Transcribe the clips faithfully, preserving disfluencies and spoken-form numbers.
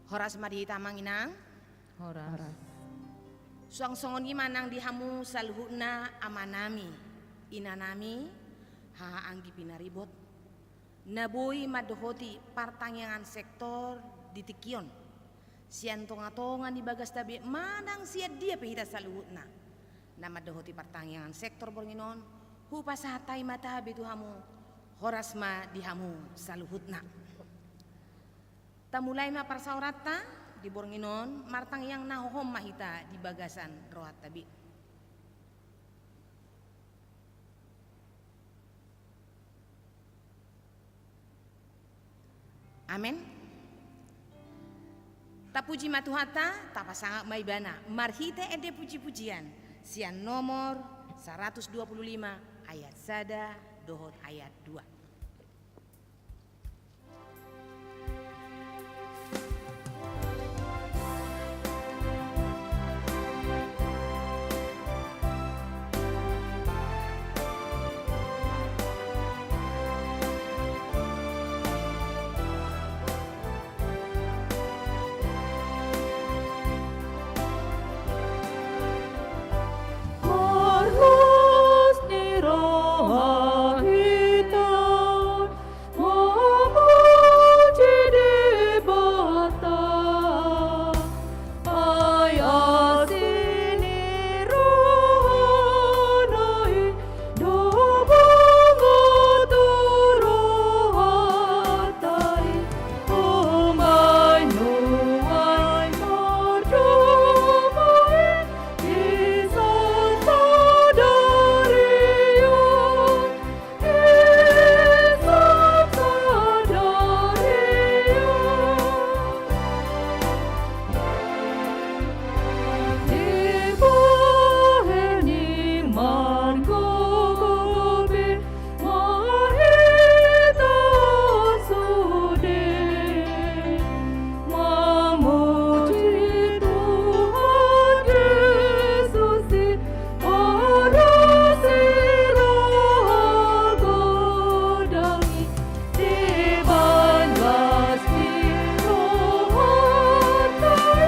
Horas ma di hita amang inang. Horas. Suang songon i ma nang di hamu saluhutna amanami, inanami, haha anggi pinaribot, na boi mandohoti partangiangan sektor di tingki on. Sian tongatonga ni bagas tabe manang sian dia pe hita saluhutna na mandohoti partangiangan sektor borngin on, hupasahat hami ma tabe tu hamu, horas ma di hamu saluhutna. Tamulai ma parsaoranta di borngin on, martangiang na hohom ma hita di bagasan rohanta be. Amen. Tapuji ma Tuhanta, tapasangap ma Ibana marhite ende pujipujian sian nomor saratus dua pulu lima ayat sada dohot ayat dua. Parlos ni roha hita, mamuji Debata, ai asi ni rohana i, do bongot tu rohanta i, umbahen nuaeng marjou ma i, di sadari on. Mamuji Tuhan Jesus i, parasi roha godang i, sibagas ni rohanta i,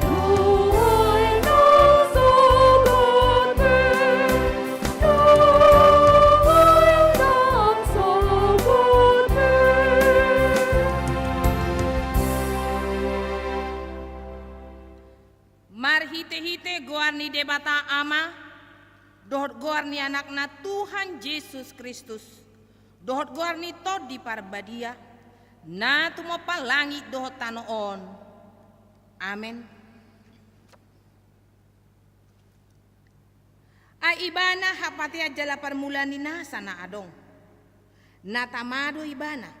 nuaeng nang sagat pe. Marhitehite goar ni Debata Ama, dohot goar ni Anakna Tuhan Jesus Kristus, dohot goar ni Tondi Parbadia, na tumompa langit dohot tano on. Amen. Ai Ibana hapatean jala parmulaan ni nasa na adong. Na tama do Ibana,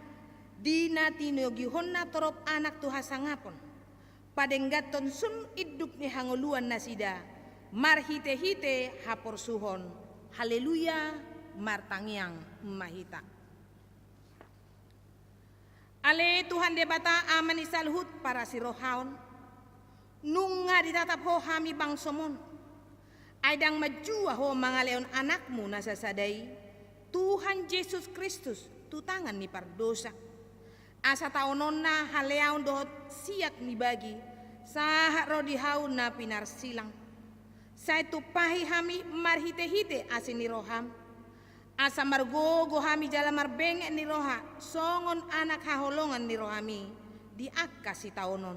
di na tinogihonna torop anak tu hasangapon, padengganhon sun induk ni hangoluan nasida, marhitehite haporsuhon. Haleluya, martangiang ma hita. Ale Tuhan Debata Ama ni saluhut parasirohaon, nunga ditatap Ho hami bangsoM on. Ai ndang manjua Ho mangalehon Anakmu na sasada i, Tuhan Jesus Kristus, tu tangan ni pardosa. Asa taononna haleaon dohot siak ni bagi, sahat ro di hau na pinarsilang. Sai tumpahi hami marhitehite asi ni rohaM. Asa margogo hami jala marbenget ni roha, songon anak haholongan ni rohaMi, di angka sitaonon.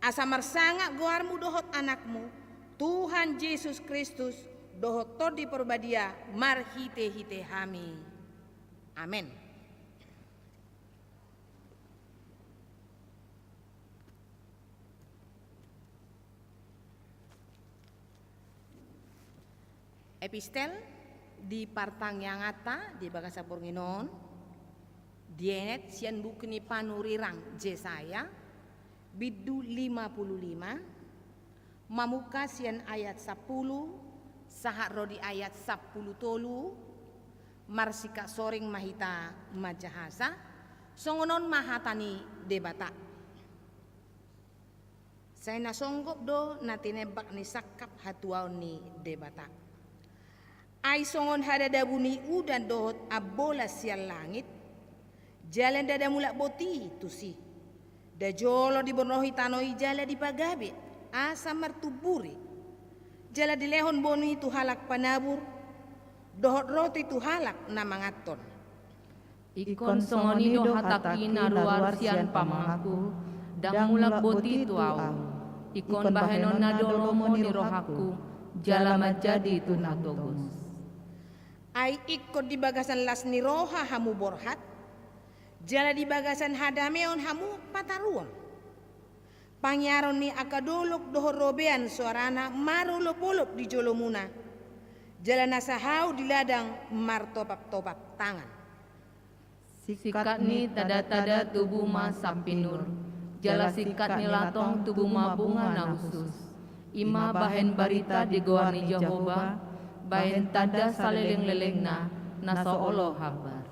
Asa marsangap goarMu dohot Anakmu, Tuhan Jesus Kristus, dohot Tondi Parbadia, marhitehite hami. Amen. Epistel di partangianganta di bagasan borngin on, dienet sian buku ni panurirang Jesaya, bindu lima pulu lima, mamungka sian ayat sampulu, sahat ro di ayat sampulu tolu, marsingkat soring ma hita manjahasa, songon on ma hata ni Debata. Sai na songgop do na tinembak ni sangkap hatuaon ni Debata. Ai songon hadadabu ni udan dohot ambolas sian langit, jala ndada mulak boti tusi. Jala jolo dibornohi tano i jala dipagabe, asa martumbur i. Jala dilehon boru i tu halak panabur, dohot roti tu halak na manganhon. Ingkon songon i do hatangki na ruar sian pamanganku, ndang mulak boti tu ahu. Ingkon bahenonna do lomo ni rohangku, jala manjadi tu na togos. Ai ingkon di bagasan las ni roha hamu borhat, jala di bagasan hadameon hamu pataruhon. Pangiaron ni angka dolok dohot robean soarana marolopolop di jolomuna, jala na sahau di ladang martopaptopap tangan. Singkat ni tanda-tanda tubu ma sampinur, jala singkat ni latong tubu ma bunga na hushus. I ma bahen barita di goar ni Jahowa, bahen tanda salelenglelengna na so olo hambar.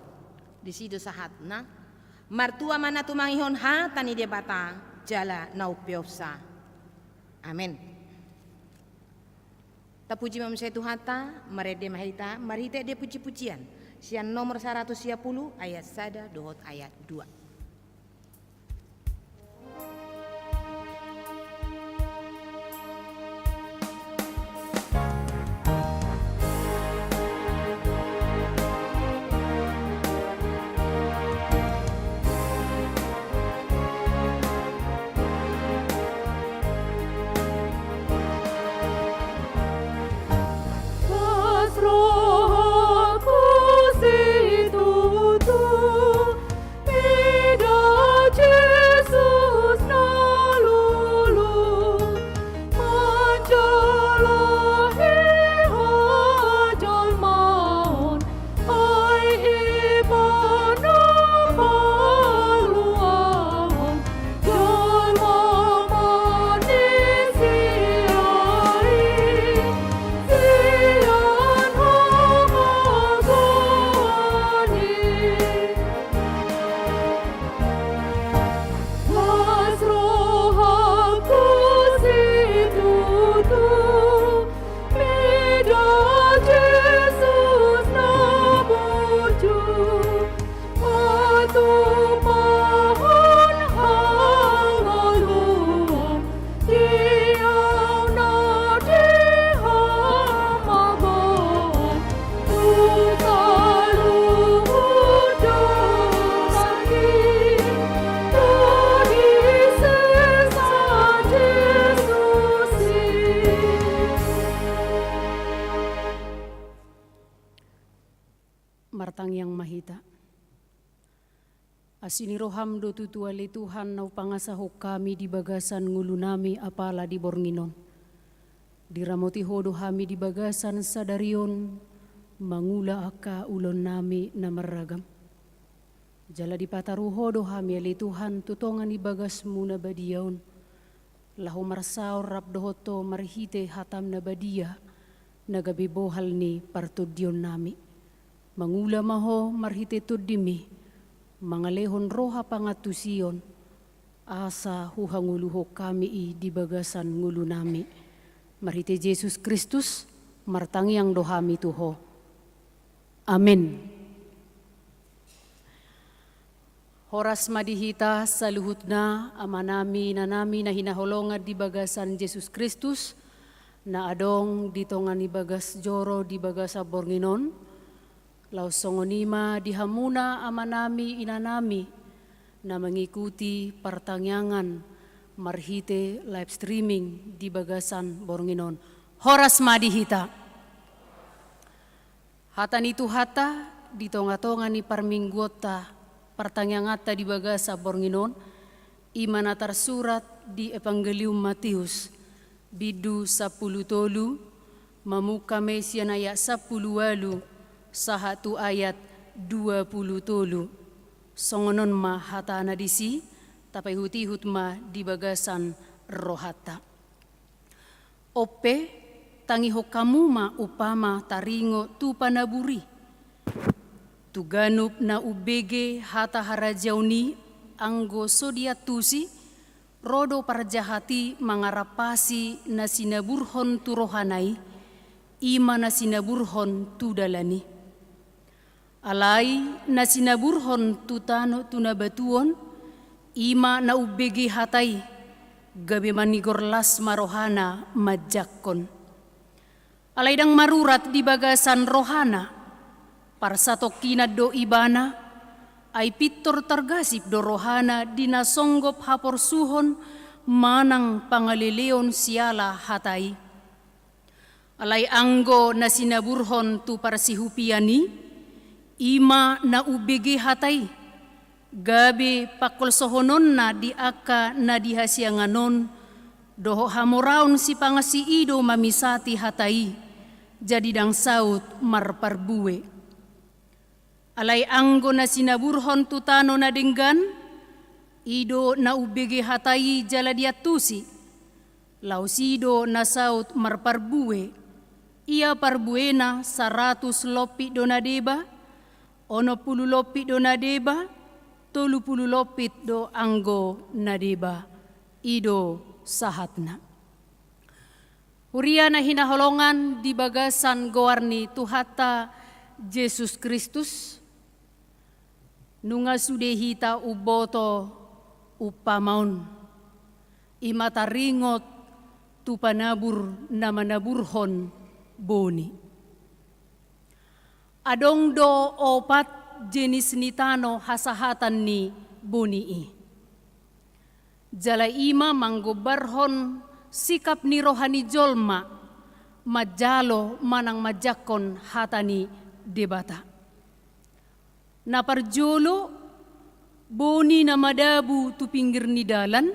Disi do sahatna. Martua ma na tumangihon hata ni Debata jala na umpeopsa. Amen. Tapuji ma muse Tuhanta, marende ma hita marhite ende pujipujian sian nomor saratus sia pulu ayat sada dohot ayat dua. Las rohangku situtu, mida Jesus na lolo manjalahi hajolmaon. Ai Ibana paluahon jolma manisia i sian hamagoan i. Las rohangku situtu, mida Jesus na burju, matumpahon hangoluan di ahu na di hamagoan. Martangiang ma hita. Asi ni roham do tutu ale Tuhan na hupangasahon hami di bagasan ngolunami apala di borngin on. Diramoti Ho do hami di bagasan sadari on mangula angka ulaonnami na marragam. Jala dipataru Ho do hami ale Tuhan tu tonga ni bagasmu na badia on, laho marsaor rap dohot Ho marhite hatam na badia na gabe bohal ni partondionnami. Mangula ma Ho marhite Tondimi, mangalehon roha pangantusion, asa huhangoluhon hami i di bagasan ngolunami. Marhite Jesus Kristus martangiang do hami tu Ho. Amen. Horas ma di hita saluhutna, amanami, inanami na hinaholongan di bagasan Jesus Kristus, na adong di tonga ni bagas joro di bagasan borngin on. Laos songon i ma di hamuna amanami, inanami na mangikuti partangiangan marhite live streaming di bagasan borngin on. Horas ma di hita. Hata ni Tuhanta di tongatonga ni parmingguonta, partangianganta di bagasan borngin on, i ma na tarsurat di Evangelium Mateus, bindu sampulu tolu, mamungka ma i sian ayat sampulu ualu sahat tu ayat dua pulu tolu. Songon on ma hatana disi, tapaihutihut ma di bagasan rohanta. On pe, tangihon hamu ma umpama taringot tu panabur i. Tu ganup na umbege hata harajaon i, anggo so diantusi, ro do parjahat i mangarampasi na sinaburhon tu rohana i, i ma na sinaburhon tu dalan i. Alai na sinaburhon tu tano, tu na batuon, I ma na umbege hata i, gabe manigor las ma rohana manjangkon. Alai ndang marurat di bagasan rohana, parsatongkinan do ibana, ai pintor targasip do rohana di na songgop haporsuhon manang pangaleleon siala hata i. Alai anggo na sinaburhon tu parsihupian i, i ma na umbege hata i, gabe pangkolsohononna di angka na di hasiangan on, dohot hamoraon sipangansi i do mamisati hata i, jadi ndang saut marparbue. Alai anggo na sinaburhon tu tano na denggan, i do na umbege hata i jala diantusi, laos i do na saut marparbue, ia parbuena saratus lompit do na deba, onom pulu lompit do na deba, tolu pulu lompit do anggo na deba, i do sahatna. Huria na hinaholongan di bagasan goar ni Tuhanta Jesus Kristus, nunga sude hita umboto umpama on, i ma taringot tu panabur na manaburhon boni. Adong do opat jenis ni tano hasahatan ni boni i. Jala i ma manggombarhon sikap ni roha ni jolma manjalo manang manjangkon hata ni Debata. Na parjolo, boni na madabu tu pinggir ni dalan,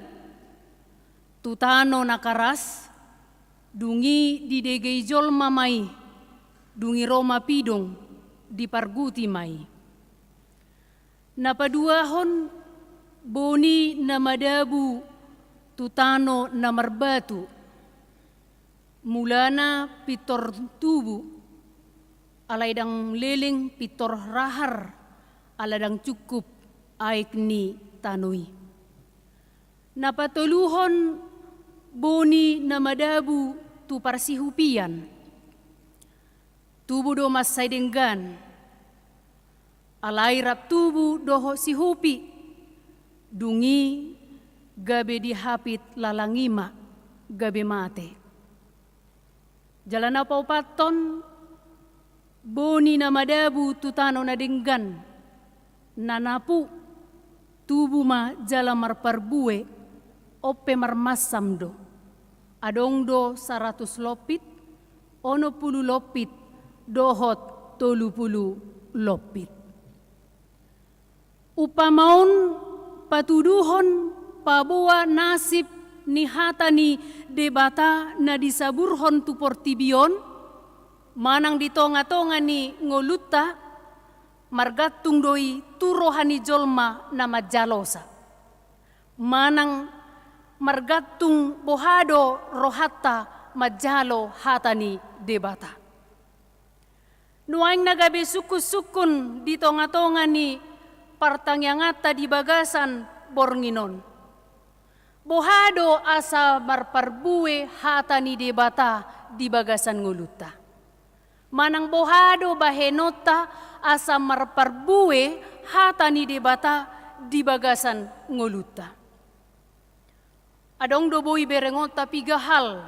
tu tano na karas, dung i didegei jolma ma i, dung i ro ma pidong, diparguti ma i. Na paduahon, boni na madabu tu tano na marbatu. Mulana pintor tubu, alai ndang leleng pintor rahar, ala ndang cukup aek ni tano i. Na patoluhon, boni na madabu tu parsihupian. Tubu do mansai denggan, alai rap tubu dohot sihupi, dung i gabe dihapit lalang i ma, gabe mate. Jala na paopathon, boni na madabu tu tano na denggan, na napu, tubu ma jala marparbue, on pe marmansam do. Adong do saratus lompit, onom pulu lompit, dohot tolu pulu lompit. Umpama on patuduhon paboa nasib ni hata ni Debata na disaburhon tu portibi on, manang di tonga-tonga ni ngolunta, margantung do i tu roha ni jolma na manjalosa. Manang margantung boha do rohanta manjalo hata ni Debata. Nuaeng na gabe sungkun-sungkun di tonga-tonga ni partangianganta di bagasan borngin on. Boha do asa marparbue hata ni Debata di bagasan ngolunta? Manang boha do bahenonta asa marparbue hata ni Debata di bagasan ngolunta? Adong do boi berengonta piga hal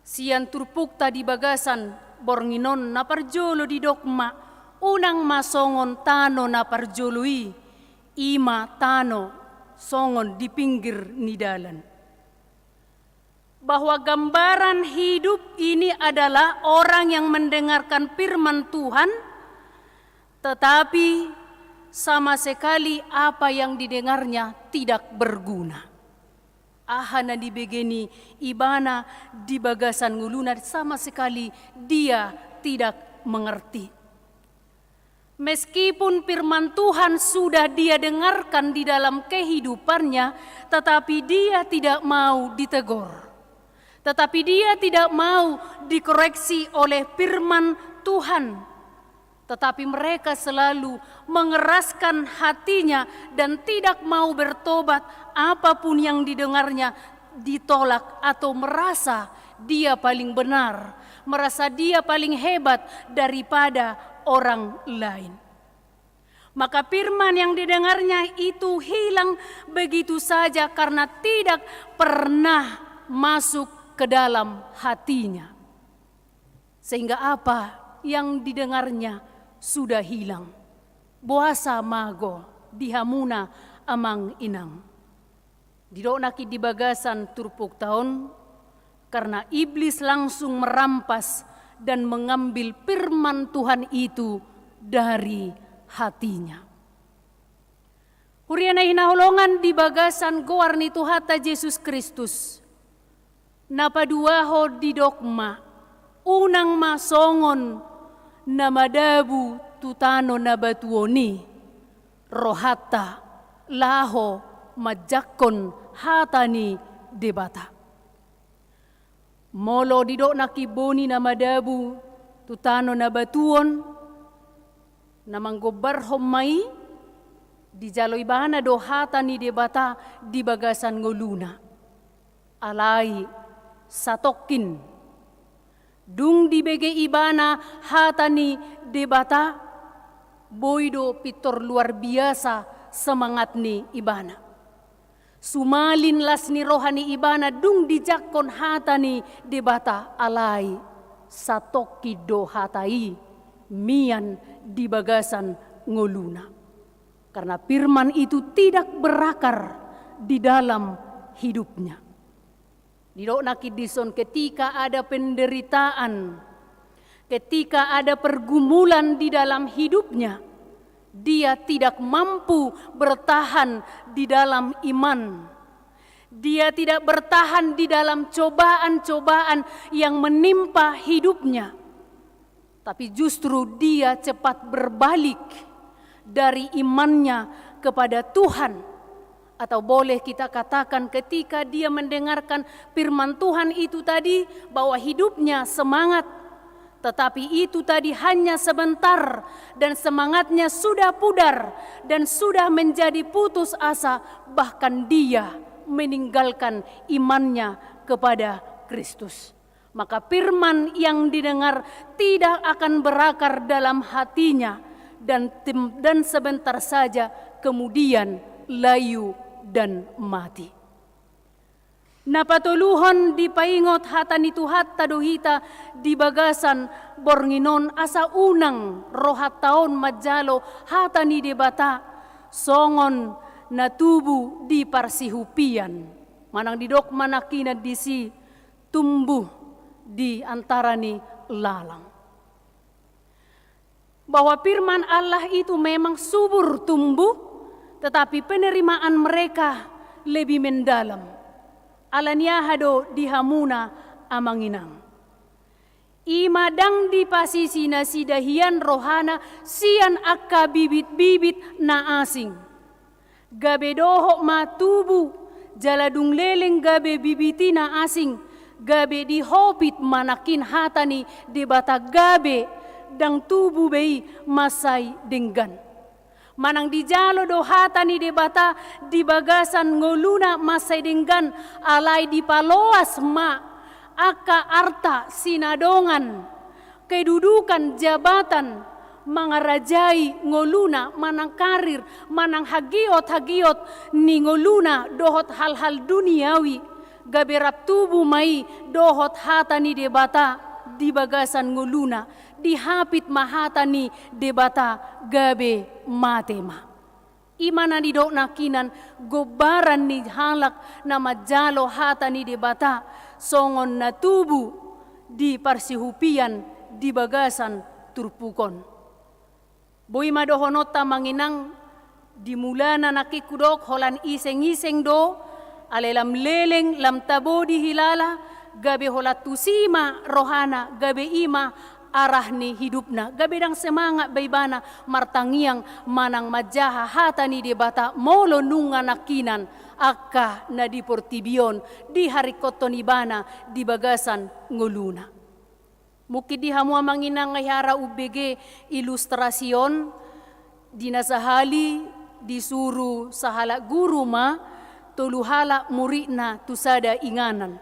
sian turpukta di bagasan borngin on. Na parjolo didok ma, unang ma songon tano na parjolo i, i ma tano songon di pinggir ni dalan. Bahwa gambaran hidup ini adalah orang yang mendengarkan firman Tuhan, tetapi sama sekali apa yang didengarnya tidak berguna. Aha na dibege ni ibana di bagasan ngoluna, sama sekali dia tidak mengerti. Meskipun firman Tuhan sudah dia dengarkan di dalam kehidupannya, tetapi dia tidak mau ditegur. Tetapi dia tidak mau dikoreksi oleh firman Tuhan. Tetapi mereka selalu mengeraskan hatinya dan tidak mau bertobat, apapun yang didengarnya ditolak atau merasa dia paling benar, merasa dia paling hebat daripada orang lain. Maka firman yang didengarnya itu hilang begitu saja karena tidak pernah masuk ke dalam hatinya. Sehingga apa yang didengarnya sudah hilang. Boasa mago di hamuna amang inang. Didok nangkin di bagasan turpukta on, karena iblis langsung merampas dan mengambil firman Tuhan itu dari hatinya. Huria na hinaholongan di bagasan goar ni Tuhanta Jesus Kristus. Na paduahon didok ma, unang ma songon na madabu tu tano na batuon i rohanta laho manjangkon hata ni Debata. Molo didok nangkin boni na madabu tu tano na batuon, na manggombarhon ma i, dijalo ibana do hata ni Debata di bagasan ngoluna. Alai satongkin. Dung dibege ibana hata ni Debata, boi do pintor luar biasa semangat ni ibana. Sumalin las ni roha ni ibana dung dijangkon hata ni Debata, alai satongkin do hata i mian di bagasan ngoluna. Karena firman itu tidak berakar di dalam hidupnya. Didok nangkin dison, ketika ada penderitaan, ketika ada pergumulan di dalam hidupnya, dia tidak mampu bertahan di dalam iman. Dia tidak bertahan di dalam cobaan-cobaan yang menimpa hidupnya. Tapi justru dia cepat berbalik dari imannya kepada Tuhan. Atau boleh kita katakan, ketika dia mendengarkan firman Tuhan itu tadi, bahwa hidupnya semangat, tetapi itu tadi hanya sebentar, dan semangatnya sudah pudar dan sudah menjadi putus asa, bahkan dia meninggalkan imannya kepada Kristus. Maka firman yang didengar tidak akan berakar dalam hatinya, dan tim-, dan sebentar saja kemudian layu dan mati. Na patoluhon, dipaingot hata ni Tuhanta do hita di bagasan borngin on, asa unang rohanta on manjalo hata ni Debata songon na tubu di parsihupian. Manang didok ma nangkinan disi, tumbuh di antara ni lalang. Bahwa firman Allah itu memang subur tumbuh, tetapi penerimaan mereka lebih mendalam. Ala ni aha do di hamuna amang inang? I ma ndang dipasisi nasida hian rohana sian angka bibit-bibit na asing. Gabe dohot ma tubu, jala dung leleng gabe bibit i na asing, gabe dihopit ma nangkin hata ni Debata, gabe ndang tubu be i mansai denggan. Manang dijalo do hata ni Debata di bagasan ngoluna mansai denggan, alai dipaloas ma angka arta sinadongan, kedudukan, jabatan, mangarajai ngoluna, manang karir, manang hagiot-hagiot ni ngoluna dohot hal-hal duniawi, gabe rap tubu ma i dohot hata ni Debata di bagasan ngoluna, dihapit ma hata ni Debata, gabe mate ma. I ma na nidok nangkinan gombaran ni halak na manjalo hata ni Debata songon na tubu di parsihupian di bagasan turpuk on. Boi ma dohononta amang inang, di mulana nangkin hudok holan iseng-iseng do, alai lam leleng, lam tabo dihilala, gabe holan tusi ma rohana, gabe i ma arah ni hidupna, gabe ndang semangat be ibana martangiang manang manjaha hata ni Debata molo nunga nangkinan angka na di portibi on diharingkothon ibana di bagasan ngoluna. Mungkin di hamu amang inang, ai hera umbege ilustrasi on, di na sahali disuru sahalak guru ma tolu halak muridna tu sada inganan.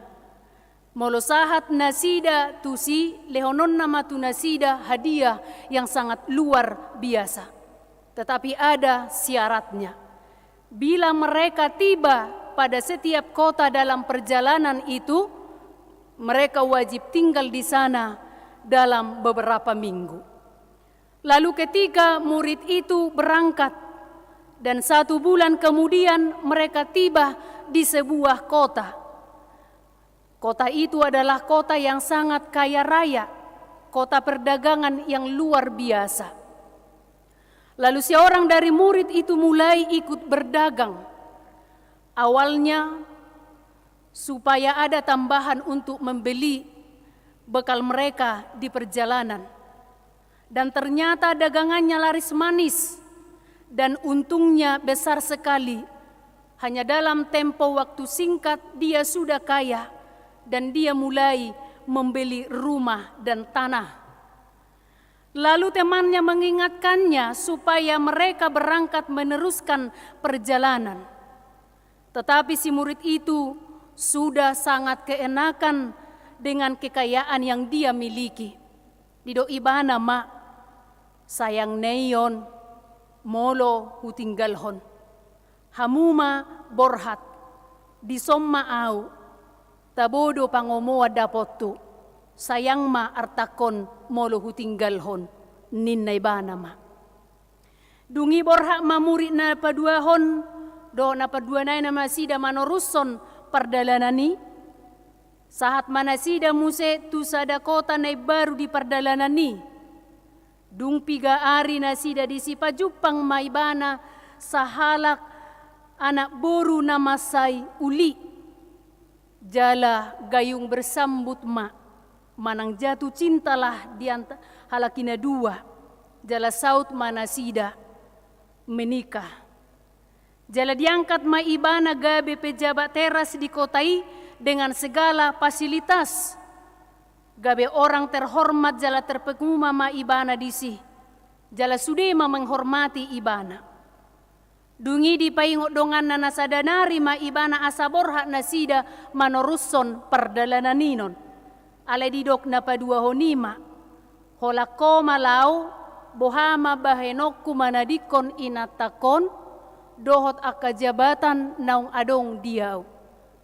Molo sahat nasida tusi, lehononna ma tu nasida hadiah yang sangat luar biasa. Tetapi ada syaratnya. Bila mereka tiba pada setiap kota dalam perjalanan itu, mereka wajib tinggal di sana dalam beberapa minggu. Lalu ketika murid itu berangkat, dan satu bulan kemudian mereka tiba di sebuah kota. Kota itu adalah kota yang sangat kaya raya, kota perdagangan yang luar biasa. Lalu seorang dari murid itu mulai ikut berdagang. Awalnya supaya ada tambahan untuk membeli bekal mereka di perjalanan. Dan ternyata dagangannya laris manis dan untungnya besar sekali. Hanya dalam tempo waktu singkat dia sudah kaya dan dia mulai membeli rumah dan tanah. Lalu temannya mengingatkannya supaya mereka berangkat meneruskan perjalanan. Tetapi si murid itu sudah sangat keenakan dengan kekayaan yang dia miliki. Didok ibana ma, "Sayang na i on, molo hutinggalhon. Hamu ma borhat, dison ma ahu, tabo do pangomoan dapothu, sayang ma artangkon molo hutinggalhon," ninna ibana ma. Dung i borhat ma murid na paduahon dohot na paduana i nasida manorushon pardalanan i. Sahat ma nasida muse tu sada kota na imbaru di pardalanan i. Dung piga ari nasida disi pajumpang ma ibana sahalak anak boru na mansai uli. Jala gayung bersambut ma, manang jatuh cintalah di anta-, halak i na dua. Jala saut ma nasida menikah. Jala diangkat ma ibana gabe pejabat teras di kota i dengan segala fasilitas. Gabe orang terhormat jala terpenguma ma ibana disi. Jala sude ma menghormati ibana. Dung i dipaingot donganna na sada nari ma ibana asa borhat nasida manorushon pardalanan i non. Alai didok na paduahon i ma, "Holan ho ma laho, boha ma bahenonku manadingkon inantangkon dohot angka jabatan naung adong di ahu."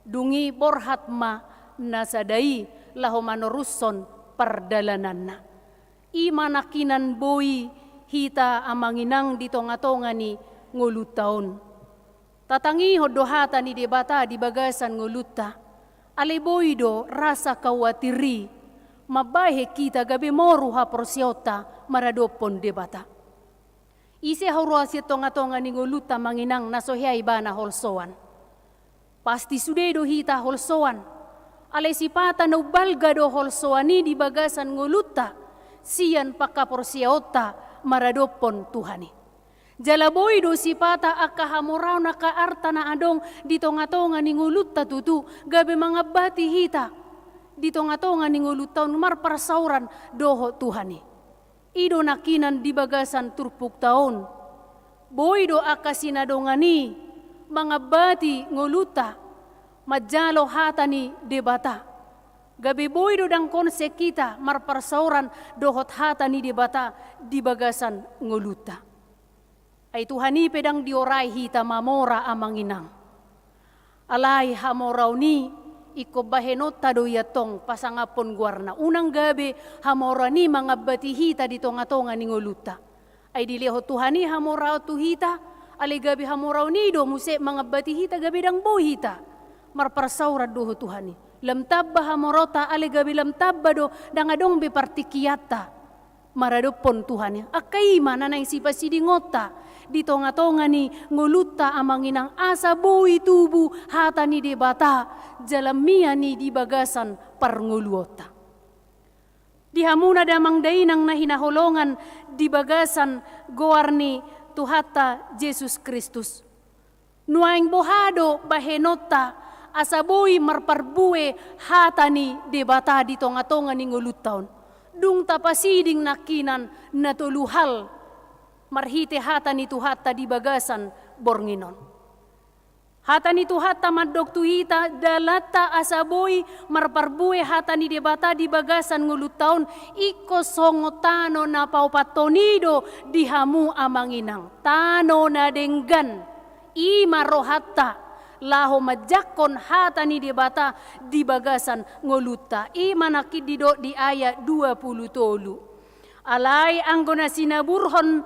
Dung i borhat ma na sada i laho manorushon pardalananna. I ma nangkinan boi hita amang inang di tongatonga ni ngolunta on. Tatangihon do hata ni Debata di bagasan ngolunta. Alai boi do rasa khawatir i mambahen hita gabe moru haporseaonta maradophon Debata. Ise haroa sian tongatonga ni ngolunta amang inang na so hea ibana holsoan? Pasti sude do hita holsoan. Alai sipata na umbalga do holsoan i di bagasan ngolunta sian panghaporseaonta maradophon Tuhan i. Jala boi do sipata angka hamoraon, angka arta na adong di tongatonga ni ngolunta tutu gabe mangambati hita di tongatonga ni ngolunta on marparsaoran dohot Tuhan i. I do nangkinan di bagasan turpukta on. Boi do angka sinadongan i mangambati ngolunta manjalo hata ni Debata. Gabe boi do dangkon sian hita marparsaoran dohot hata ni Debata di bagasan ngolunta. Ai Tuhan i pe ndang diorai hita mamora amang inang. Alai hamoraon i ingkon bahenonta do i antong pasangaphon goarna. Unang gabe hamoraon i mangambati hita di tongatonga ni ngolunta. Ai dilehon Tuhan i hamoraon tu hita, alai gabe hamoraon i do muse mangambati hita gabe ndang boi hita marparsaoran dohot Tuhan i. Lam tamba hamoraonta alai gabe lam tamba do ndang adong be partingkianta maradophon Tuhan i. Angka i ma na naeng sipasidingonta di tongatonga ni ngolunta amang inang asa boi tubu hata ni Debata jala mian i di bagasan parngoluonta. Di hamuna damang dainang na hinaholongan di bagasan goar ni Tuhanta Jesus Kristus. Nuaeng boha do bahenonta asa boi marparbue hata ni Debata di tongatonga ni ngolunta on? Dung tapasiding nangkinan na tolu hal marhite hata ni Tuhanta di bagasan borngin on. Hata ni Tuhanta mandok tu hita, dalanta asa boi marparbue hata ni Debata di bagasan ngolunta on, ingkon songon tano na paopathon i do di hamu amang inang, tano na denggan. I ma rohanta laho manjangkon hata ni Debata di bagasan ngolunta. I ma nangkin didok di ayat dua pulu tolu. Alai anggo na sinaburhon,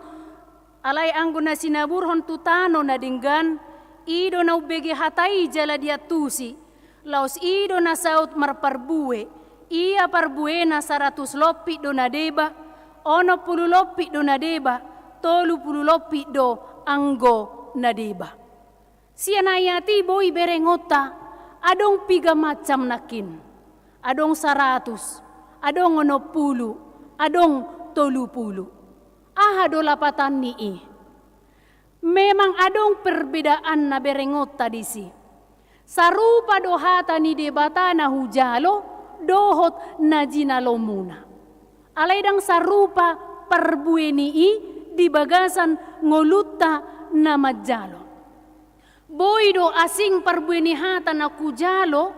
alai anggo na sinaburhon tu tano na denggan, i do na umbege hata i jala diantusi. Laos i do na saut marparbue, ia parbuena saratus lompit do na deba, onom pulu lompit do na deba, tolu pulu lompit do anggo na deba. Sian ayat i boi berengonta, adong piga macam nangkin. Adong saratus, adong onom pulu, adong tolu pulu. Aha do lapatan ni i? Memang adong perbedaan na berengonta disi. Sarupa do hata ni Debata na hujalo dohot na jinalomuna. Alai ndang sarupa parbue ni i di bagasan ngolunta na manjalo. Boi do asing parbue ni hata na hujalo,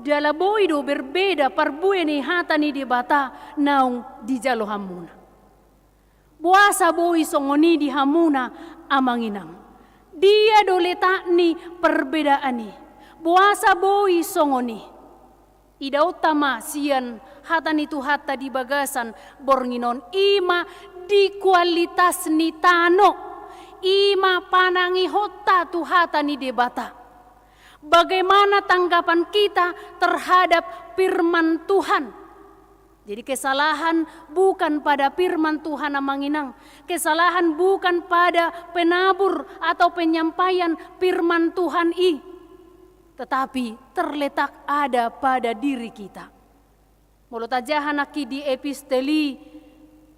jala boi do berbeda parbue ni hata ni Debata naung dijalo hamuna. Boasa boi songon i di hamuna amang inang? Dia do letak ni perbedaan i? Boasa boi songon i? Idaonta ma sian hata ni Tuhanta di bagasan borngin on, i ma di kualitas ni tano, i ma panangihonta tu hata ni Debata. Bagaimana tanggapan kita terhadap firman Tuhan? Jadi kesalahan bukan pada firman Tuhan amang inang. Kesalahan bukan pada penabur atau penyampaian firman Tuhan i. Tetapi terletak ada pada diri kita. Molo tajaha nangkin di epistel i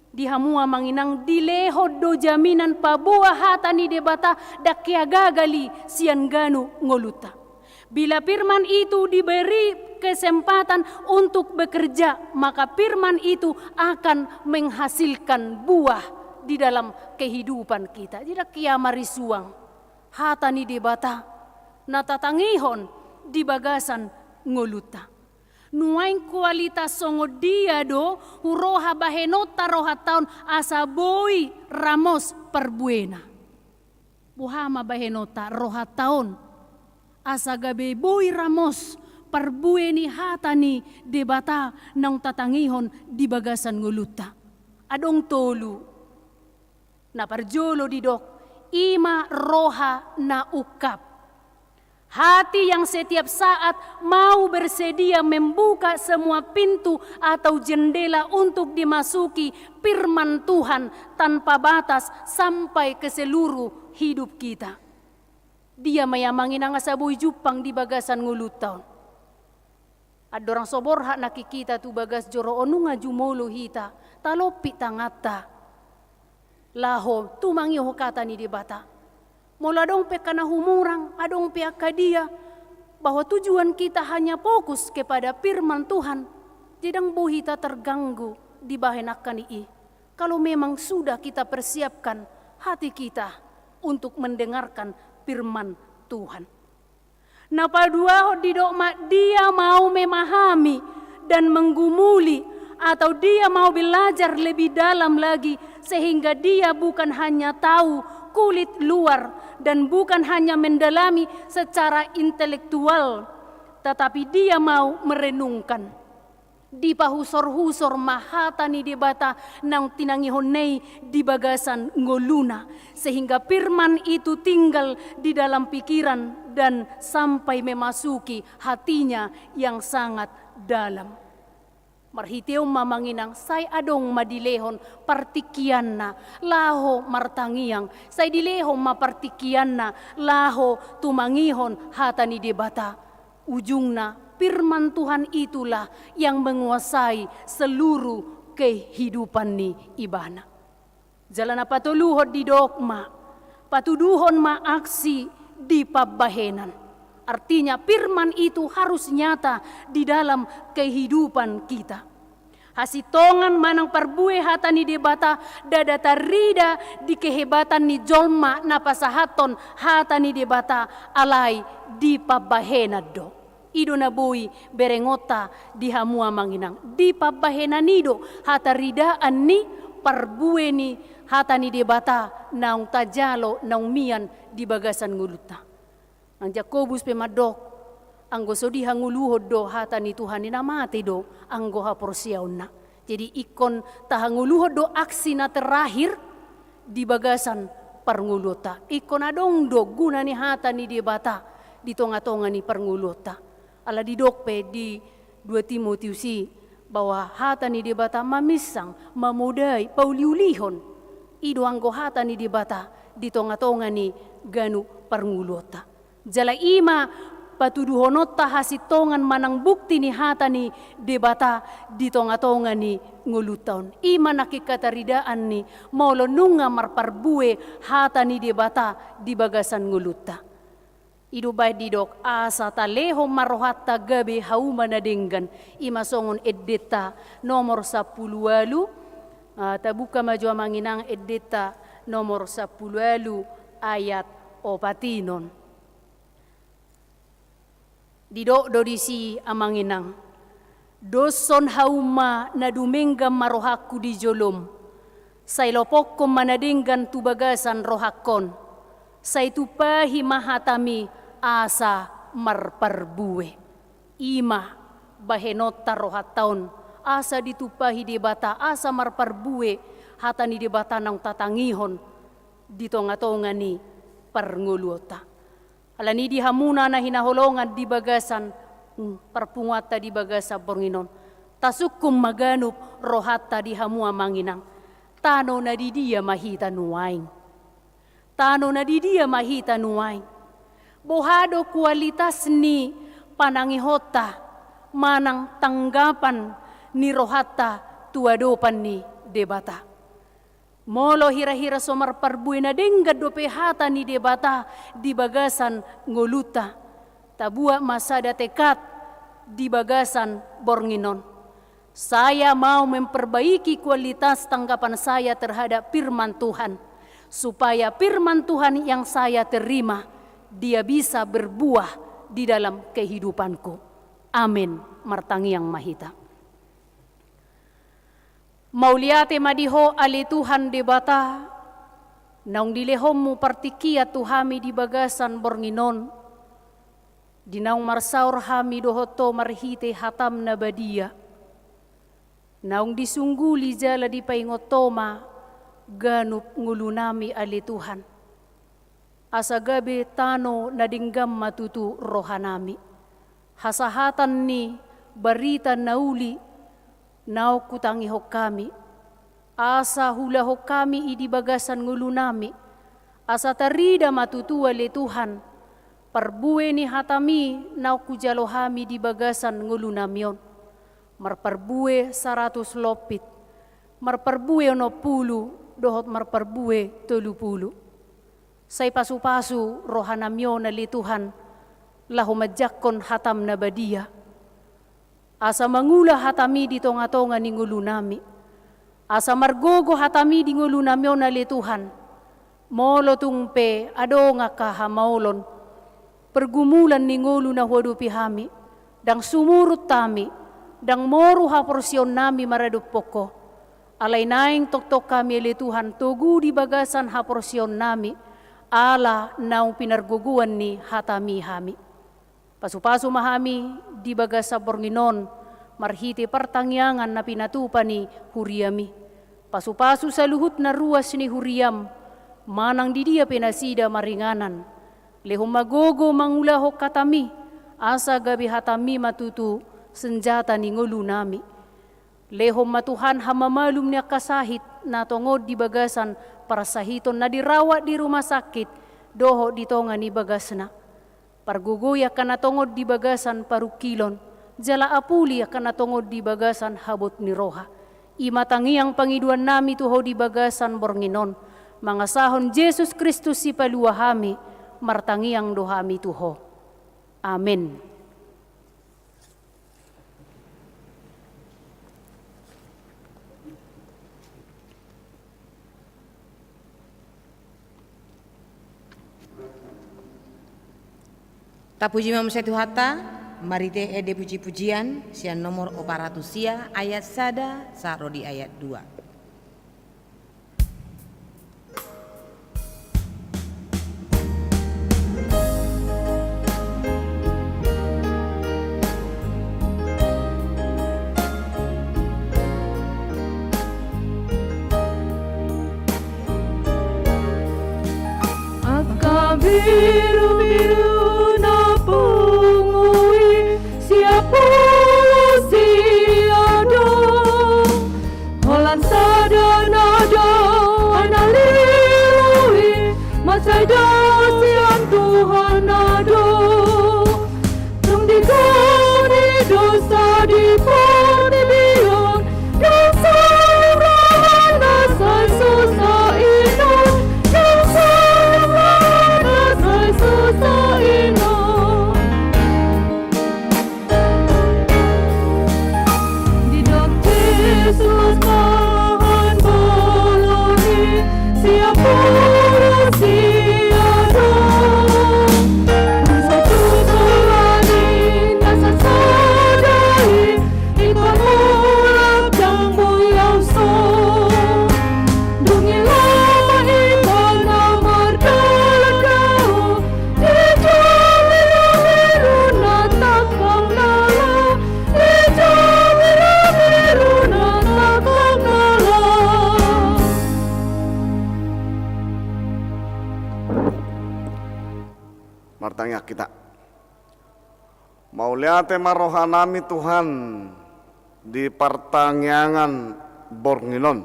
di hamu amang inang, dilehon do jaminan paboa hata ni Debata ndang hea gagal i sian ganup ngolunta. Bila firman itu diberi kesempatan untuk bekerja, maka firman itu akan menghasilkan buah di dalam kehidupan kita. Jadi ndang hea marisuang hata ni Debata na tatangihon di bagasan ngolunta. Nuaeng kualitas songon dia do huroha bahenonta rohanta on asa boi ramos parbuena. Boha ma bahenonta rohanta on asa gabe boi ramos parbue ni hata ni Debata naung tatangihon di bagasan ngolunta? Adong tolu. Na parjolo didok, i ma roha na ungkap. Hati yang setiap saat mau bersedia membuka semua pintu atau jendela untuk dimasuki firman Tuhan tanpa batas sampai ke seluruh hidup kita. Dia ma i amang inang asa boi jumpang di bagasan ngolunta on? Andorang so borhat nangkin hita tu bagas joro on, nunga jumolo hita, talompit tanganta laho tumangihon hata ni Debata. Molo adong pe angka na humurang, adong pe angka dia, bahwa tujuan kita hanya fokus kepada firman Tuhan, jadi ndang boi hita terganggu dibahen angka ni i. Kalau memang sudah kita persiapkan hati kita untuk mendengarkan firman Tuhan. Na paduahon didok ma, dia mau memahami dan menggumuli, atau dia mau belajar lebih dalam lagi, sehingga dia bukan hanya tahu kulit luar dan bukan hanya mendalami secara intelektual, tetapi dia mau merenungkan. Dipahusorhusor ma hata ni Debata naung tinangihonna i di bagasan ngoluna, sehingga firman itu tinggal di dalam pikiran dan sampai memasuki hatinya yang sangat dalam. Marhite on ma amang inang, sai adong ma dilehon partingkianna laho martangiang, sai dilehon ma partingkianna laho tumangihon hata ni Debata. Ujungna, firman Tuhan itulah yang menguasai seluruh kehidupan ni ibana. Jala na patoluhon didok ma, patuduhon ma aksi di pambahenan. Artinya, firman itu harus nyata di dalam kehidupan kita. Hasintongan manang parbue hata ni Debata ndada tarida di kehebatan ni jolma na pasahathon hata ni Debata, alai di pambahenan do. I do na boi berengonta di hamu amang inang. Di pambahenan i do hataridaan ni parbue ni hata ni Debata naung tajalo naung mian di bagasan ngolunta. Nang Jakobus pe mandok, anggo so dihangoluhon do hata ni Tuhan i, na mate do anggo haporseaonna. Jadi ingkon tahangoluhon do aksi na terakhir di bagasan parngoluonta. Ingkon adong do guna ni hata ni Debata di tonga-tonga ni parngoluonta. Ala didok pe di dua Timotius i, bahwa hata ni Debata maminsang, mamodai, pauliulihon. I do anggo hata ni Debata di tonga-tonga ni ganup parngoluonta. Jala i ma patuduhononta hasintongan manang bukti ni hata ni Debata di tonga-tonga ni ngolunta on. I ma nangkin hataridaan ni molo nunga marparbue hata ni Debata di bagasan ngolunta. I do baen didok, asa talehon ma rohanta gabe hauma na denggan. I ma songon endenta nomor sampulu ualu, ah, tabuka ma jo amang inang endenta nomor sampulu ualu ayat opat i non. Didok do disi amang inang, doshon hauma na dumenggan ma rohangku di jolom, sai lopokkon ma na denggan tu bagasan rohangkon, sai tumpahi ma hatami asa marparbue. I ma bahenonta rohanta on, asa ditumpahi Debata, asa marparbue hata ni Debata naung tatangihon di tonga-tonga ni parngoluonta. Alani di hamuna na hinaholongan di bagasan, hmm, parpunguanta di bagasan borngin on, tasungkun ma ganup rohanta di hamu amang inang. Tano na di dia ma hita nuaeng? Tano na di dia ma hita nuaeng? Boha do kualitas ni panangihonta manang tanggapan ni rohanta tu adopan ni Debata? Molo hira-hira so marparbue na denggan dope hata ni Debata di bagasan ngolunta, tabuat ma sada tekad di bagasan borngin on. Saya mau memperbaiki kualitas tanggapan saya terhadap firman Tuhan, supaya firman Tuhan yang saya terima, dia bisa berbuah di dalam kehidupanku. Amin. Martangiang ma hita. Mauliate ma di Ho ale Tuhan Debata, naung dilehonmu partingkian tu hami di bagasan borngin on, di naung marsaor hami dohot Ho marhite hatam na badia, naung disungguli jala dipaingot Ho ma ganup ngolunami ale Tuhan. Asa gabe tano na denggan ma tutu rohanami. Hasahatan ni barita na uli naung hutangihon hami, asa huulahon hami i di bagasan ngolunami, asa tarida ma tutu ale Tuhan parbue ni hatami naung hujalo hami di bagasan ngolunami on. Marparbue saratus lompit, marparbue onom pulu, dohot marparbue tolu pulu. Sai pasu-pasu rohanami on ale Tuhan, laho manjangkon hatam na badia. Asa mangula hatami di tonga-tonga ni ngolunami. Asa margogo hatami di ngolunami on ale Tuhan. Molo tung pe adong angka hamaolon, pergumulan ni ngolu na huadopi hami, ndang sumurut hami, ndang moru haporseaonnami maradophon Ho. Alai naeng tongtong hami ale Tuhan togu di bagasan haporseaonnami, ala naung pinargogoan ni hatami hami. Pasu-pasu ma hami di bagasan borngin on, marhite partangiangan na pinatupa ni huriami. Pasu-pasu saluhut na ruas ni huriam, manang di dia pe nasida maringanan. Lehon ma gogo mangulahon hatami, asa gabe hatami ma tutu senjata ni ngolunami. Lehon ma Tuhan hamamalum ni angka sahit na tongon di bagasan parsahiton na dirawat di rumah sakit, dohot di tonga ni bagasna. Pargogoi angka na tongon di bagasan parungkilon, jala apuli angka na tongon di bagasan habot ni roha. I ma tangiang pangidoannami tu Ho di bagasan borngin on, mangasahon Jesus Kristus Sipalua hami, martangiang do hami tu Ho. Amen. Tapuji ma muse Tuhanta, marhite ende puji-pujian, sian nomor opat ratus sia ayat sada sahat ro di ayat dua. Angka birubiru na pungu i, siapulu sia do. Holan sada na do, na lilu i, mansai do sian Tuhan na do. Dung digoni dosa di portibi on, dung saur malang na sai so sai inon, dung saur malang na sai so sai inon. Didok Jesus bahen bolon i, siapulu sia do. Dung saut tu holan i na sasada i, ingkon mulak ndang boi au son. Dung i laho ma ibana mardalan dao, martangiang hita. Mauliate ma rohanami Tuhan di partangiangan borngin on.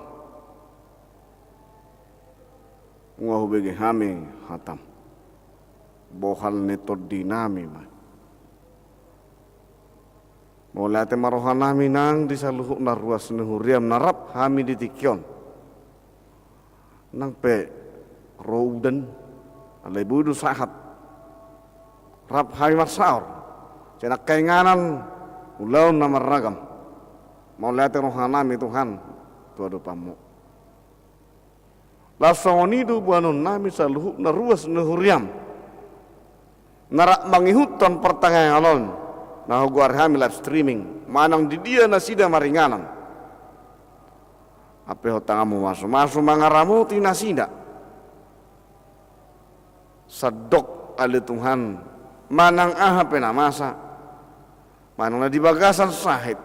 Nunga hubege hami hatam, bohal ni tondinami ma i. Mauliate ma rohanami nang di saluhutna ruas ni huriam na rap hami di tingki on. Nang pe ro udan, alai boi do sahat rap hami marsaor sian angka inganan, ulaon na marragam. Mauliate rohanami Tuhan tu adopanmu. Laos songon i do boanonnami saluhutna ruas ni huriam na rap mangihuthon partangiangan on, na hugoari hami live streaming, manang di dia nasida maringanan. Ampe ho tanganmu mamasu-masu mangaramoti nasida. Sandok ale Tuhan, manang aha pe na masa, manang na di bagasan sahit,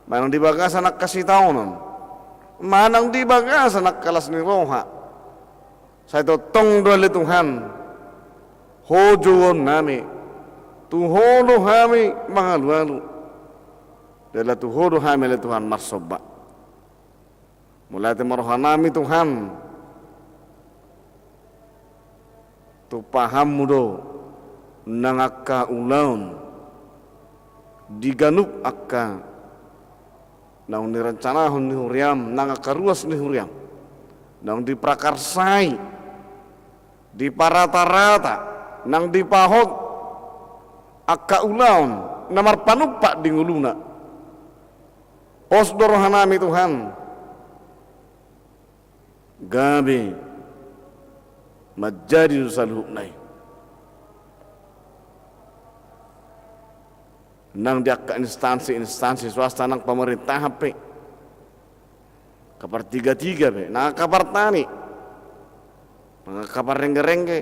manang di bagasan angka sitaonon, manang di bagasan angka las ni roha, sai tongtong do ale Tuhan ho jouonnami, tu ho do hami mangalualu, jala tu ho do hami ale Tuhan marsomba. Mauliate ma rohanami Tuhan, tumpahanmu do nang angka ulaon di ganup angka naung nirancanahon ni huriam, nang angka ruas ni huriam naung diprakarsai, diparatarata, nang dipahot angka ulaon na marpanumpak di ngoluna. Pos do rohanami Tuhan, gabe manjadi do saluhutna i. Nang di angka instansi-instansi swasta, nang pemerintahan pe, angka partiga-tiga pe, nang angka partani, nang angka parrengge-rengge,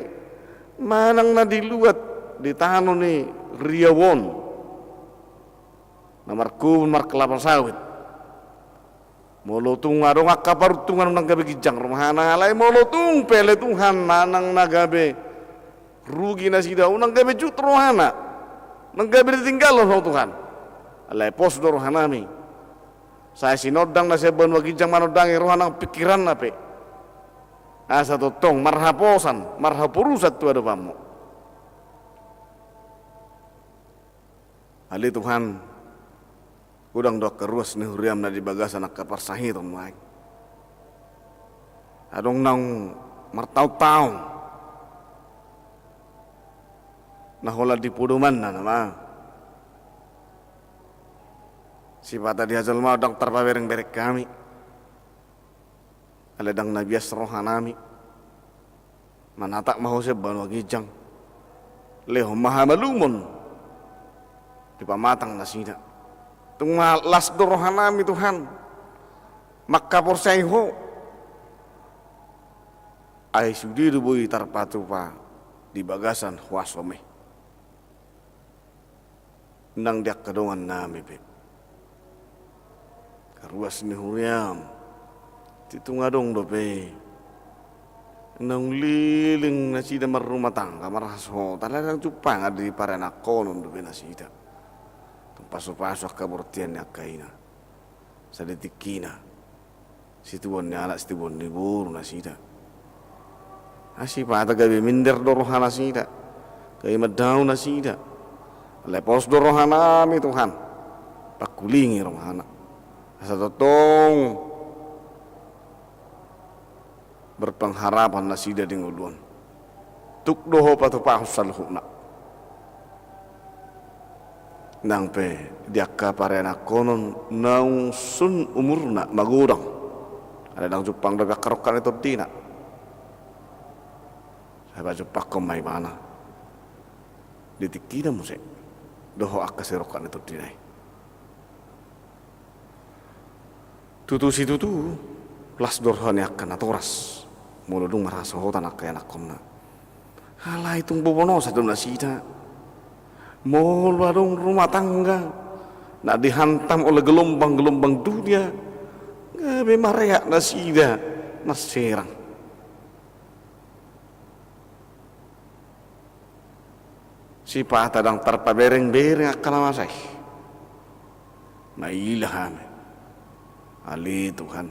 manang na di luat di tano ni Riau on, na markubun markelapa sawit. Molo tung adong angka paruntungan unang gabe ginjang rumahna, alai molo tung pe ale Tuhan manang na gabe rugi nasida, unang gabe jut rohana, unang gabe ditinggalhon ho Tuhan. Alai pos do rohanami, sai sinondang na sian banua ginjang manondangi roha nang pingkiranna pe, asa tongtong marhaposan, marhaporusan tu adopanmu. Ale Tuhan, godang do angka ruas ni huriam na di bagasan angka parsahiton nuaeng. Adong naung martaon-taon na holan di podomanna nama. Sipata di hajolmaon ndang tarpabereng-bereng hami. Alai ndang na bias rohanami. Manatap ma ho sian banua ginjang. Lehon ma hamalumon di pamatang nasida. Tung ma las do rohanami Tuhan mangkaporseai Ho. Ai sude do boi tarpatupa di bagasan huasomi. Nang di angka dongannami pe, angka ruas ni huriaM, tung adong dope naung leleng nasida marrumah tangga, marhasohotan, alai ndang jumpang di parianakhonon dope nasida. Tung pasupasu angka bortian ni angka ina. Sada tingkina situbuan ni anak, situbuan ni boru nasida. Ai sipata gabe minder do rohanasida, gabe mandao nasida. Alai pos do rohanami Tuhan, pangkulingi rohana, asa tongtong berpengharapan nasida di ngolu on. Tuk do Ho patupahon saluhutna. Nang pe di angka parianakhonon naung sun umurna magodang, alai ndang jumpang dope angka rongkap ni tondina. Sai pajumpanghon ma ibana di tingkina muse dohot angka sirongkap ni tondina i. Tutu situtu, las do roha ni angka natoras molo dung marhasohotan angka ianakhonna. Alai tung bobonosa do nasida molo adong rumah tangga na dihantam oleh gelombang-gelombang dunia, gabe mareak nasida marserang. Sipata ndang tarpabereng-bereng angka na masa i. Maila hami. Ale Tuhan,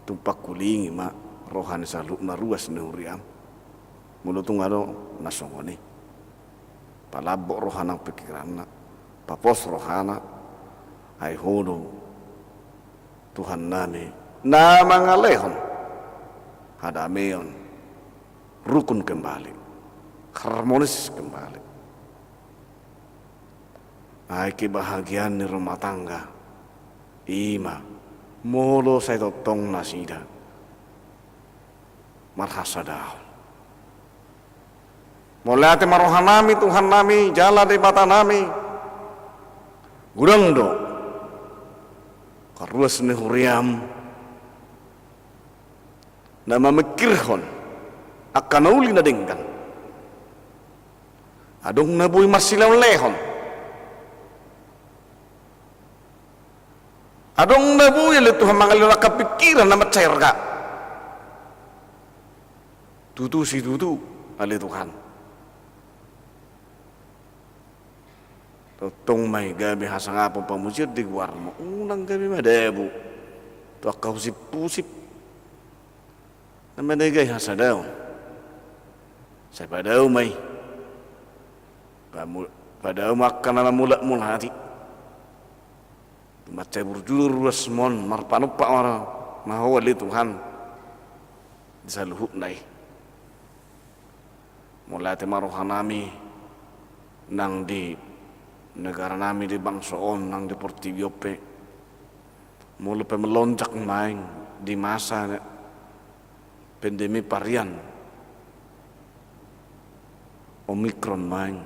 tung pangkulingi ma roha ni saluhutna ruas ni huriaM. Molo tung adong na songon i, palambok roha nang pingkiranna, papos rohana. Ai Ho do Tuhannami na mangalehon hadameon, rukun kembali, harmonis kembali. Ai kebahagiaan ni rumah tangga i ma molo sai tongtong nasida marhasadaon. Mauliate ma rohanami, Tuhannami jala Debatanami. Godang do angka ruas ni huriaM na mamingkirhon angka na uli na denggan. Adong na boi marsilehonlehon. Adong na boi, ale Tuhan, mangalehon angka pingkiran na mansai arga. Tutu situtu, ale Tuhan, tongtong ma i gabe hasangapon pamujian di goarMu. Unang gabe madabu tu angka husiphusip na manegai hasadaon. Sai padao ma i. Pamu-, padao ma angka na mamulakmulati. Mansai burju do ruasMu on, marpanumpak ma Ho, ale Tuhan, di saluhutna i. Mauliate ma rohanami nang di negaranami, di bangso on, nang di portibi on pe. Molo pe melonjak ma i di masa pandemi varian Omikron ma i,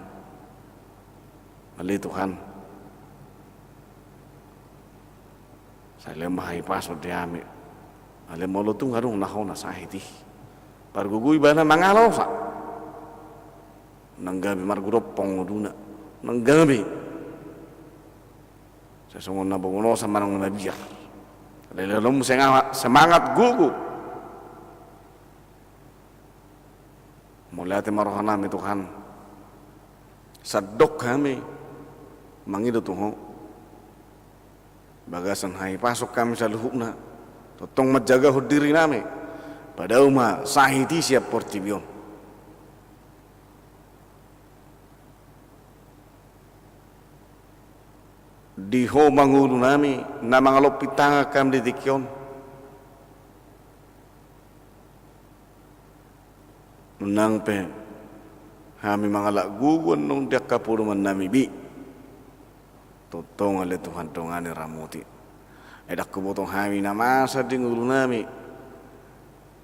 ale Tuhan, sai lehon ma hahipason di hami. Ale molo tung adong na hona sahit i, pargogoi ibana mangalosa. Unang gabe margodompang ngoluna, unang gabe sai songon na bobonosa manang na mabiar. Lehononmu semangat, semangat gogo. Mauliate ma rohanami Tuhan. Sandok hami mangido tu Ho. Bagasan hahipason hami saluhutna, tongtong manjagahon dirinami. Padao ma sahit i sian portibi on. Di Ho ma ngolunami na mangalompit tangan hami di tingki on. Unang pe hami mangalap gogo annon di angka podomannami be. Tongtong ale Tuhan dongani, ramoti. Ai ndang huboto hami na masa di ngolunami.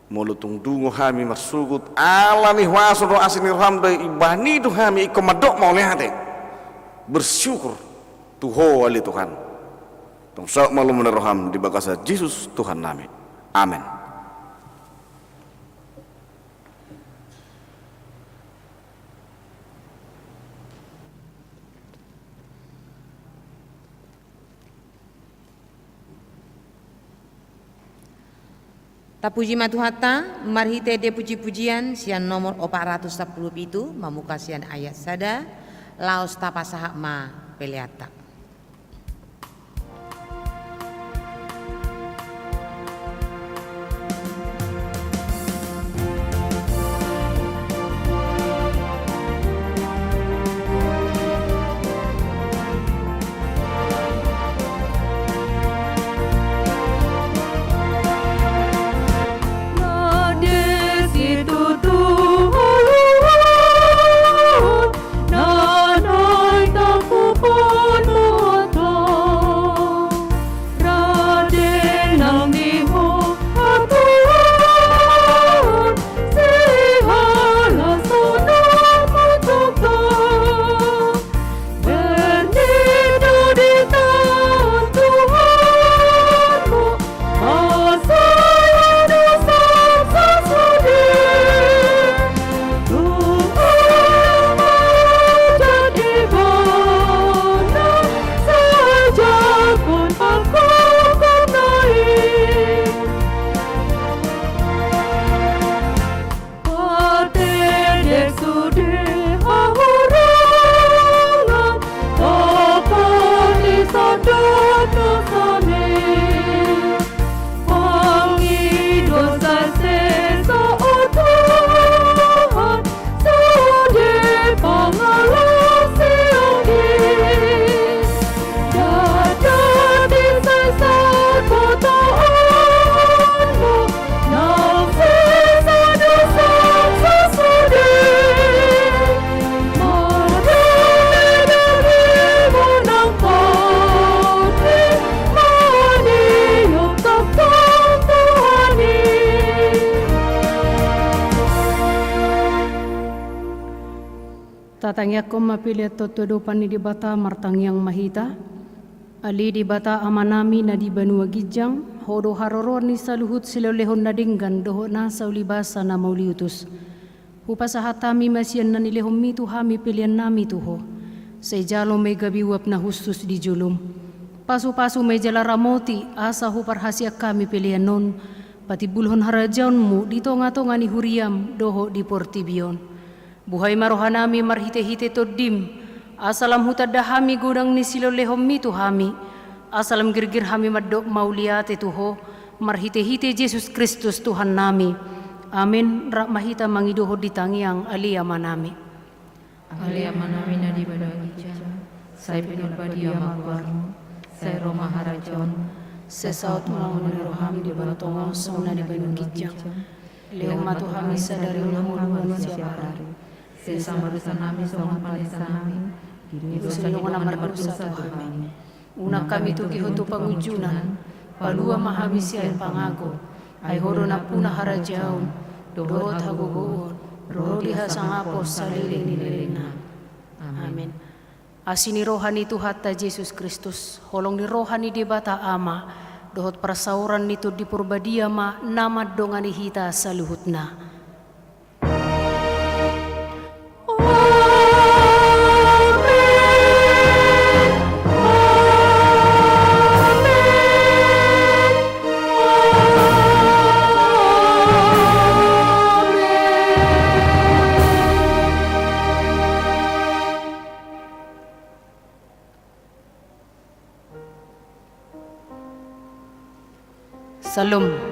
Molo tung dungo hami marsogot ala ni huaso dohot asi ni roham, da ibani do hami ingkon mandok mauliate, bersyukur tu Ho ale Tuhan. Tung saut ma lomo ni roham di bagasan Jesus Tuhannami. Amen. Tapuji ma Tuhanta, marhite ende puji-pujian sian nomor opat ratus sampulu pitu, mamungka sian ayat sada, laos tapasahat ma peleanta. Tatangiangkon ma pelean tu adopan ni Debata. Martangiang ma hita. Ale Debata Amanami na di banua ginjang, Ho do haroroan ni saluhut silehonlehon na denggan dohot nasa ulibasa na mauliutus. Hupasahat hami ma sian na nilehonMi tu hami peleannami tu Ho. Sai jalo ma i gabe uap na hushus di joloM. Pasupasu ma i jala ramoti, asa huparhaseang hami pelean on patimbulhon harajaonMu di tongatonga ni huriaM dohot di portibi on. Buhai ma rohanami marhitehite TondiM, asa lam hutanda hami godang ni silehonlehonMi tu hami, asa lam girgir hami mandok mauliate tu Ho, marhitehite Jesus Kristus Tuhannami. Amen. Rap ma hita mangidohon di tangiang Ale Amanami. Ale Amanami na di banua ginjang, sai pinarbadia ma goarMu, sai ro ma harajaonMu, sai saut ma lomo ni rohaM di banua tonga on songon na di banua ginjang. Lehon ma tu hami sadari on hangoluan siapari. Sesa ma dosanami songon panesanami di dosa ni dongan na mardosa tu hami. Unang hami togihon tu pangunjunan, palua ma hami sian pangago. Ai Ho do nampuna harajaon dohot hagogoon ro di hasangapon saleleng ni lelengna. Amen. Asi ni roha ni Tuhanta Jesus Kristus, holong ni roha ni Debata Ama, dohot parsaoran ni Tondi Parbadia ma na mandongani hita saluhutna. Syalom.